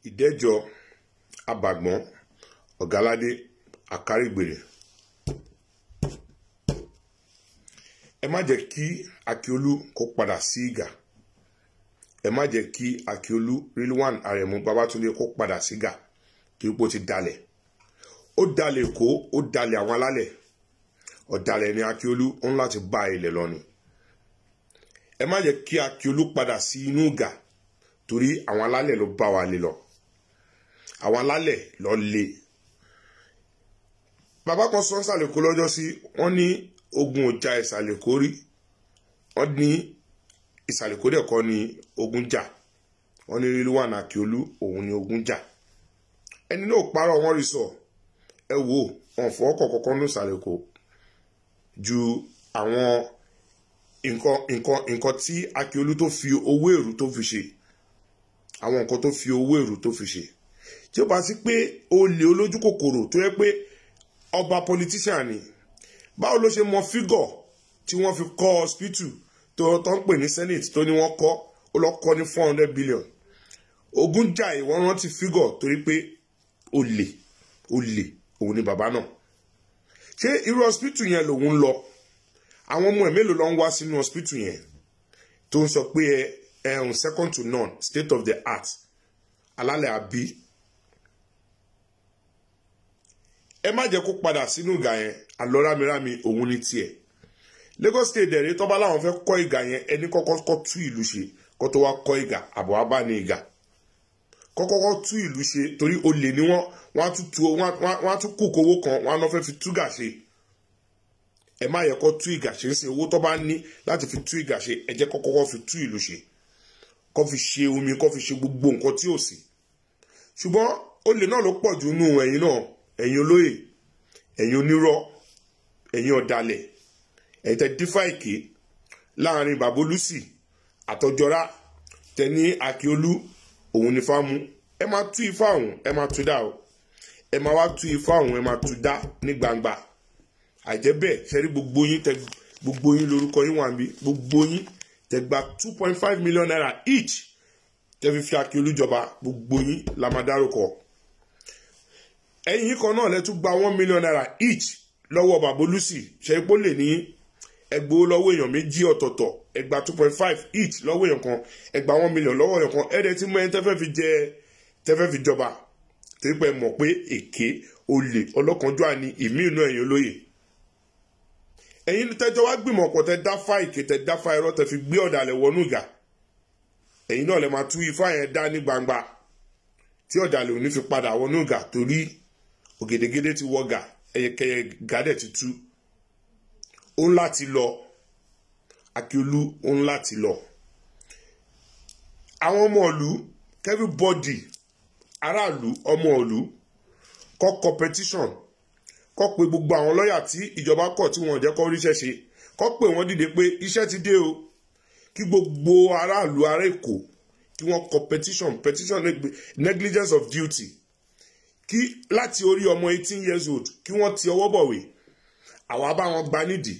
Ìdẹ́jọ Abàgbọ́n Ọ̀gáládé Àkárìgbèrè. Ẹ má jẹ́ kí Akíolú kó padà sí Ìgà. Ẹ má jẹ́ kí Akíolú Rilwan Aremu Babátúndé kó padà sí Ìgà torí pé ó ti dalẹ̀. Ó dalẹ̀ Èkó, ó dalẹ̀ àwọn alálẹ̀. Ọ̀dàlẹ̀ ni Akíolú, ó ń láti bá ilẹ̀ lọ ni. Ẹ má jẹ́ kí Akíolú padà sí inú Ìgà torí àwọn alálẹ̀ ló bá wa lé lọ. Àwọn alálẹ̀ lọ lé. Bàbá kan sọ ńsàlẹ̀ Èkó lọ́jọ́ sí, wọ́n ní ogun ò ja ìsàlẹ̀ Èkó rí. Wọ́n ní ìsàlẹ̀ Èkó dẹ̀ kọ́ ni ogun jà. Wọ́n ní Rilwan Akíolú òun ni ogun jà. Ẹni náà parọ́, wọ́n rí sọ. Ẹ wò, wọn fọwọ́ kọ̀ọ̀kan ní ìsàlẹ̀ Èkó ju àwọn nǹkan tí Akíolú tó fi owó èrú tó fi ṣe. Àwọn nǹkan tó fi owó èrú tó fi ṣe. Tí ó bá sí pé olè olójú kòkòrò tó yẹ pé ọba politician ni, báwo ló ṣe mọ fígọ̀ tí wọ́n fi kọ́ hospital tó ń pè ní Senate tó ní wọ́n kọ́, ó lọ kọ́ ní 400 billion. Ogun jà ìwọ́n rántí fígọ̀ torí pé olè olè òun ni bàbá náà. Ṣé irú hospital yẹn lòun ń lọ? Àwọn ọmọ ẹ̀ mélòó ló ń wá sínú hospital yẹn tó ń sọ pé ẹ second to none, state of the art, alálẹ̀ àbí? Ẹ má jẹ́ kó padà sínú ìgà yẹn. Àlọ́ rámirámi òun ni tiẹ̀. Lagos State dẹ̀rẹ́ tọ́ba láwọn fẹ́ kọ́ ìgà yẹn, ẹni kọ́kọ́ kọ́ tú ìlú ṣe kó tó wá kọ́ ìgà, àbọ̀ wá bá ní ìgà. Kọ́kọ́ kọ́ tú ìlú ṣe torí olè ni wọ́n, wọ́n á tún kú kowó kan, wọ́n á náà fẹ́ fi túgà ṣe. Ẹ má yẹ kó tú ìgà ṣe ń ṣe owó tó bá ní láti fi tú ìgà ṣe, ẹ jẹ́ kọ́kọ́ kọ́ fi tú ìlú ṣe, kó fi ṣe omi, kó fi ṣe gbogbo nǹkan tí ò sí. Ṣùgbọ́n olè náà ló pọ̀ jù nínú ẹ̀yin náà, ẹ̀yin olóyè, ẹ̀yin onírọ́, ẹ̀yin ọ̀dàlẹ̀, ẹ̀yin tẹ dífá èké láàrin Bàbá Olúsì àtọjọra tẹ ní Akíolú òun ní fámú. Ẹ máa tú ifá òun, ẹ máa tú dá o. Ẹ máa wá tú ifá òun, ẹ máa tú dá ní gbangba. Àìjẹ́ bẹ́ẹ̀, ṣe rí gbogbo yín tẹ gbogbo yín lórúkọ yín wà níbí, gbogbo yín tẹ gba 2.5 million naira each tẹ fi Akíolú jọba, gbogbo yín la máa dárúkọ. Ẹ̀yin kan náà lẹ tún gba 1 million naira each lọ́wọ́ Bàbá Olúsì. Ṣe ipò lè ní ẹgbowó lọ́wọ́ èèyàn méjì ọ̀tọ̀ọ̀tọ̀, ẹ gba 2.5 each lọ́wọ́ èèyàn kan, ẹ gba 1 million lọ́wọ́ èèyàn kan. Ẹ̀ẹ́dẹ̀ tí mú ẹni tẹ́fẹ́ fi jẹ, tẹ́fẹ́ fi jọba, torí pé ẹ mọ̀ pé èké olè ọlọ́kànjúà ni ìmí inú ẹ̀yin olóyè. Ẹ̀yin tẹ́jọ́ wá gbìmọ̀ pọ̀, tẹ́ dáfá èké, tẹ́ dáfá irọ́, tẹ́ fi gbé ọ̀dàlẹ̀ wọnú ìgà. Ẹ̀yin náà lẹ máa tú ifá yẹn dá ní gbangba tí ọ̀dàlẹ̀ ò ní fi padà wọnú ìgà, torí ògèdègèdè ti wọgà, ẹyẹkẹyẹ gàdẹ̀ ti tú. Ó ń láti lọ. Akíolú ó ń láti lọ. Àwọn ọmọ ìlú, everybody, aráàlú, ọmọ ìlú, kọ competition, kọ pé gbogbo àwọn lọ́yà tí ìjọba kọ̀ tí wọ́n jẹ́ kó ríṣẹ́ ṣe, kọ pé wọ́n dìde pé iṣẹ́ ti dé o, kí gbogbo aráàlú ará Èkó kí wọ́n kọ petition negligence of duty, kí láti orí ọmọ 18 years old kí wọ́n ti ọwọ́ bọ̀wé, àwa bá wọn gba nídìí,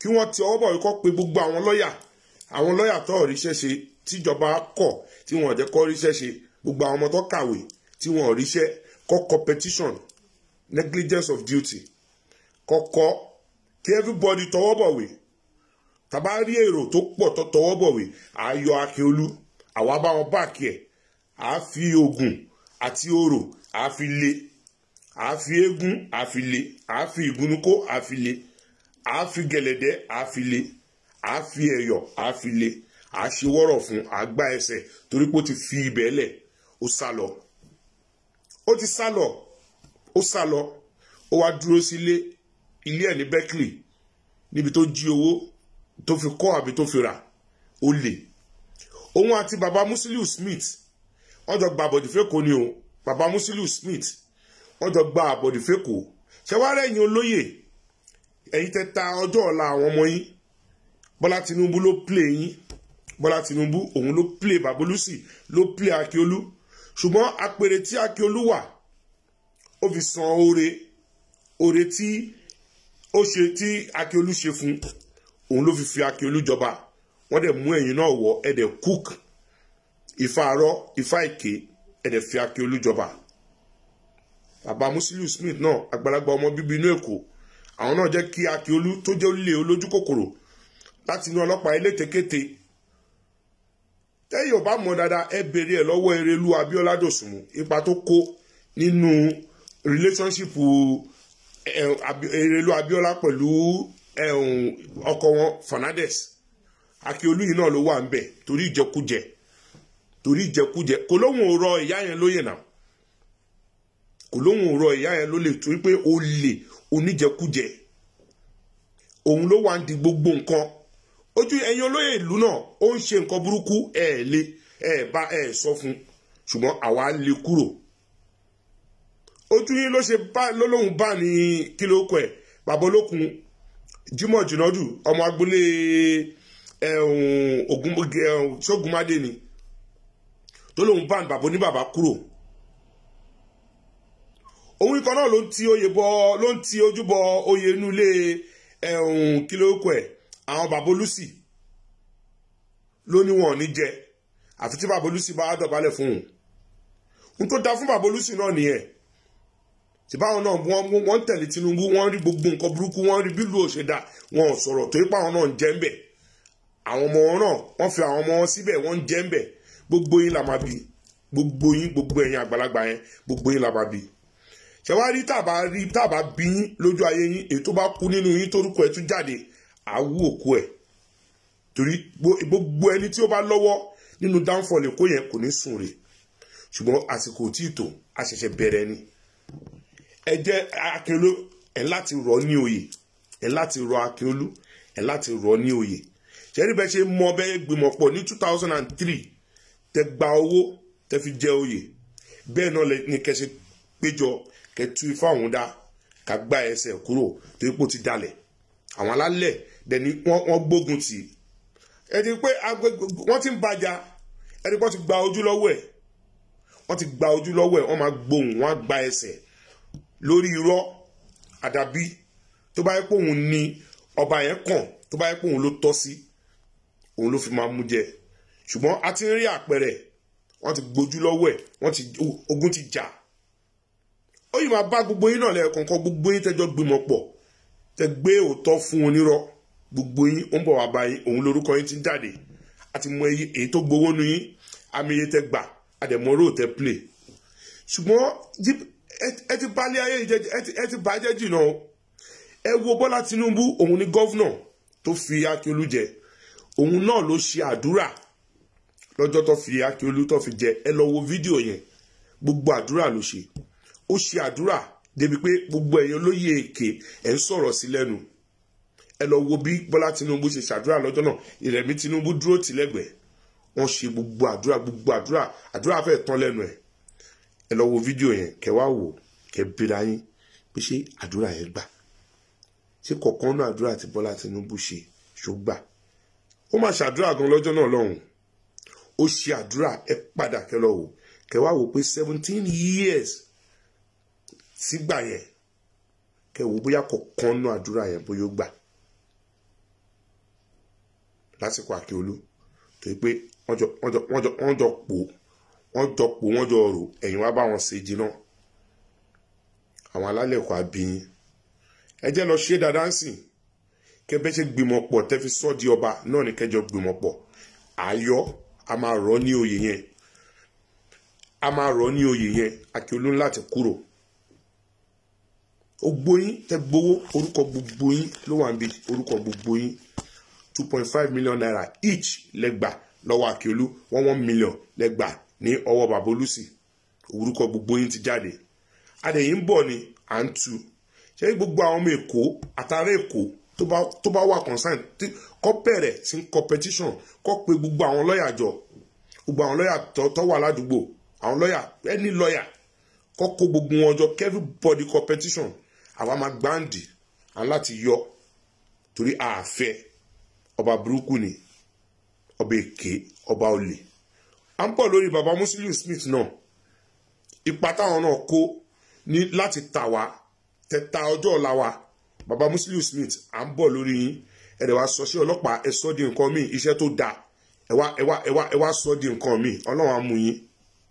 kí wọ́n ti ọwọ́ bọ̀wé, kọ́ pé gbogbo àwọn lọ́yà tó ríṣẹ́ ṣe tíjọba kọ̀ tí wọ́n jẹ́ kó ríṣẹ́ ṣe, gbogbo àwọn ọmọ tó kàwé tí wọ́n ríṣẹ́, kọ́ competition negligence of duty, kọ́kọ́ kí everybody tọwọ́ bọ̀wé. Tàbá rí èrò tó pọ̀ tó tọwọ́ bọ̀wé, àyọ Akíolú, àwa bá wọn báàkì ẹ̀, à fi oògùn àti orò, à fi lé, à fi eégún, à fi lé, à fi ìgúnnukó, à fi lé, à fi gẹ̀lẹ̀dẹ́, à fi lé, à fi ẹ̀yọ̀, à fi lé, à ṣe wọ́rọ̀ fún, à gbá ẹsẹ̀ torí pé ó ti fi ibẹ̀ lẹ̀, ó sá lọ. Ó ti sá lọ, ó sá lọ, ó wá dúró sílé ilé ẹ̀ ní Berkeley níbi tó jí owó tó fi kọ́ àbí tó fi rà, ó lè. Òun àti bàbá Musiliu Smith wọ́n jọ gba àbọ̀dì fẹ́kọ̀ọ́ ni o. Bàbá Musiliu Smith wọ́n jọ gba àbọ̀dì fẹ́kọ̀ọ́. Ṣé wàá rẹ̀yìn olóyè, ẹ̀yin tẹ́ ta ọjọ́ ọ̀la àwọn ọmọ yín? Bọ́lá Tinubu ló play yín. Bọ́lá Tinubu òun ló play Bàbá Olúsì, ló play Akíolú. Ṣùgbọ́n apèrè tí Akíolú wà, ó fi san oore, oore tí ó ṣe tí Akíolú ṣe fún òun ló fi Akíolú jọba. Wọ́n dẹ̀ mú ẹ̀yin náà wọ̀, ẹ̀ dẹ̀ cook ifá arọ́, ifá èké, Ẹ dẹ̀ fi Akíolú jọba. Bàbá Musiliu Smith náà, àgbàlagbà ọmọ bíbí inú Èkó, àwọn náà jẹ́ kí Akíolú tó jẹ́ olè olójú kòkòrò láti inú ọlọ́pàá elétekéte. Tẹ́yìn ò bá mọ̀ dáadáa, ẹ béèrè ẹ̀ lọ́wọ́ Erelu Abíọ́lá Dòsùnmù, ipa tó kó nínú relationship Erelu Abíọ́lá pẹ̀lú ọkọ wọn Fernandez. Akíolú yìí náà ló wà ń bẹ̀ torí ìjẹkújẹ, torí ìjẹkújẹ. Kò lóhùn ò rọ ìyá yẹn lóyè náà, kò lóhùn ò rọ ìyá yẹn lólè, torí pé olè oníjẹkújẹ òun ló wà ń di gbogbo nǹkan. Ojú ẹ̀yin olóyè ìlú náà, ó ń ṣe nǹkan burúkú, ẹ̀ lé ẹ̀ bá ẹ̀ sọ fún, ṣùgbọ́n àwa lè kúrò. Ojú yín ló ṣe bá lólóhùn bá ní kí ló kọ ẹ̀, bàbá olókun Jimoh Jinadu, ọmọ agboolé Ṣógunmádé ni, tó lóhùn bá ní bàbá oníbàbá kúrò. Òun ikọ̀ náà ló ń ti oyè bọ, ló ń ti ojú bọ oyè inú ilé kí ló kọ ẹ̀, àwọn bàbá Olùsì ló ní wọn ò ní jẹ àfi tí bàbá Olùsì bá dọ̀bálẹ̀ fún òun. Ohun tó da fún bàbá Olùsì náà nìyẹn. Tí báwọn náà wọ́n ń tẹ̀lé Tinubu, wọ́n rí gbogbo nǹkan burúkú, wọ́n rí bílù òṣèdá, wọn ò sọ̀rọ̀ torí pé àwọn náà ń jẹ ń bẹ̀. Àwọn ọmọ wọn náà, wọ́n fi àwọn ọmọ wọn síbẹ̀, wọ́n ń jẹ ń bẹ̀. Gbogbo yín la máa bí, gbogbo yín, gbogbo ẹ̀yin àgbàlagbà yẹn, gbogbo yín la máa bí. Ṣé wá rí tàbá rí tàbá bí yín lójú ayé yín, èyí tó bá kú nínú yín torúkọ ẹ̀ tún jáde, àwú òkú ẹ̀. Torí gbogbo ẹni tí ó bá lọ́wọ́ nínú downfall Èkó yẹn kò ní sùn rè. Ṣùgbọ́n àsìkò tí ì tó, a ṣẹ̀ṣẹ̀ bẹ̀rẹ̀ ni. Ẹ jẹ́ Akíolú, ẹ̀ láti rọ̀ ní oyè, ẹ̀ láti rọ̀ Akíolú, ẹ̀ láti rọ̀ ní oyè. Ṣẹ́rí bẹ́ẹ̀ ṣe mọ bẹ́ẹ̀ gbìmọ̀ pọ̀ ní 2003, tẹ gba owó, tẹ fi jẹ oyè. Bẹ́ẹ̀ náà ni kẹ́ ṣe péjọ, kẹ́ tú ifá òun dá, ká gbá ẹsẹ̀ kúrò torí pé ó ti dalẹ̀. Àwọn alálẹ̀ dẹni wọ́n gbógun tì í. Ẹ ti pé wọ́n ti ń bàjá, ẹ ti pé wọ́n ti gba ojú lọ́wọ́ ẹ̀. Wọ́n ti gba ojú lọ́wọ́ ẹ̀, wọ́n máa gbóhùn, wọ́n á gba ẹsẹ̀ lórí irọ́. Àdàbí tó bá yẹ pé òun ni ọba yẹn kàn, tó bá yẹ pé òun ló tọ́ sí, òun ló fi máa mú jẹ. Ṣùgbọ́n a ti ń rí àpẹẹrẹ, wọ́n ti gbójú lọ́wọ́ ẹ̀, wọ́n ti ogun ti jà. Ó yìí máa bá gbogbo yín náà lẹ́ẹ̀kọ̀ọ̀kan, gbogbo yín tẹ́jọ́ gbìmọ̀ pọ̀, tẹ́ gbé òótọ́ fún onírọ́, gbogbo yín ó ń bọ̀ wá bá yín, òun lórúkọ yín ti ń jáde. A ti mọ èyí tó gbowó nu yín, àmì iye tẹ́ gbà, àdẹ̀mọ́ rò tẹ́ play. Ṣùgbọ́n ẹ ti balẹ̀ ayé jẹ́, ẹ ti bàjẹ́ jìnnà o. Ẹ wo Bọ́lá Tinubu, òun ni gọ́vnà tó fi Akíolú jẹ. Òun náà ló ṣe àdúrà lọ́jọ́ tó fi Akíolú tó fi jẹ. Ẹ lọ wo fídíò yẹn, gbogbo àdúrà ló ṣe. Ó ṣe àdúrà débi pé gbogbo ẹ̀yin olóyè èké ẹ̀ ń sọ̀rọ̀ sí lẹ́nu. Ẹ lọ wo bí Bọ́lá Tinubu ṣe ṣàdúrà lọ́jọ́ náà. Ìrẹ̀mí Tinubu dúró tì lẹ́gbẹ̀ẹ́. Wọ́n ṣe gbogbo àdúrà, gbogbo àdúrà, àdúrà fẹ́ tán lẹ́nu ẹ̀. Ẹ lọ wo fídíò yẹn, kẹ́ wá wò, kẹ́ bíra yín pé ṣé àdúrà yẹn gbà. Ṣé kọ̀ọ̀kan náà àdúrà tí Bọ́lá Tinubu ṣe ṣó gbà? Ó máa ṣàdúrà gan lọ́jọ́ náà lọ́hùn. Ó ṣe àdúrà, ẹ padà kẹ́ lọ wò, kẹ́ wá wò pé 17 years sígbà yẹn, kẹ́ wò bóyá kọ̀ọ̀kan náà àdúrà yẹn bóyá ó gbà. Lásìkò Akíolú, torí pé wọ́n jọ pò, wọ́n jọ pò, wọ́n jọ rò, ẹ̀yin wá bá wọn ṣe jiná. Àwọn alálẹ̀ kò á bí yín. Ẹ jẹ́ lọ ṣe dáadáa ń sìn. Kẹ́ bẹ́ ṣe gbìmọ̀ pọ̀ tẹ́ fi sọ́ di ọba náà ni kẹjọ gbìmọ̀ pọ̀. Ayọ̀ a máa rọ̀ ní oyè yẹn. A máa rọ̀ ní oyè yẹn. Akíolú ńlá ti kúrò. Gbogbo yín tẹ́ gbowó, orúkọ gbogbo yín ló wà níbi, orúkọ gbogbo yín. 2.5 million naira each lẹ́gbà lọ́wọ́ Akíolú, 1 million lẹ́gbà ní ọwọ́ bàbá Olùsì. Orúkọ gbogbo yín ti jáde. Adẹ̀yìn ń bọ̀ ni à ń tu. Ṣé gbogbo àwọn ọmọ Èkó àtàrà Èkó tó bá wà concern kọ́ bẹ̀rẹ̀ sí competition, kọ́ pe gbogbo àwọn lọ́yà jọ, gbogbo àwọn lọ́yà tó wà ládùúgbò, àwọn lọ́yà, any lọ́yà, kọ́ kó gbogbo wọn jọ, everybody competition. Àwa máa gbáǹdì à ń láti yọ torí àfẹ́ ọba burúkú ni, ọba èké, ọba olè. À ń bọ̀ lórí baba Musiliu Smith náà, ipa táwọn náà kó ní láti tà wá, tẹ̀ta ọjọ́ ọ̀la wa. Baba Musiliu Smith, à ń bọ̀ lórí yín. Ẹ dẹ̀ wá sọ sí ọlọ́pàá, ẹ sọ di nǹkan míì, iṣẹ́ tó dáa, ẹ wá sọ di nǹkan míì. Ọlọ́run á mú yín.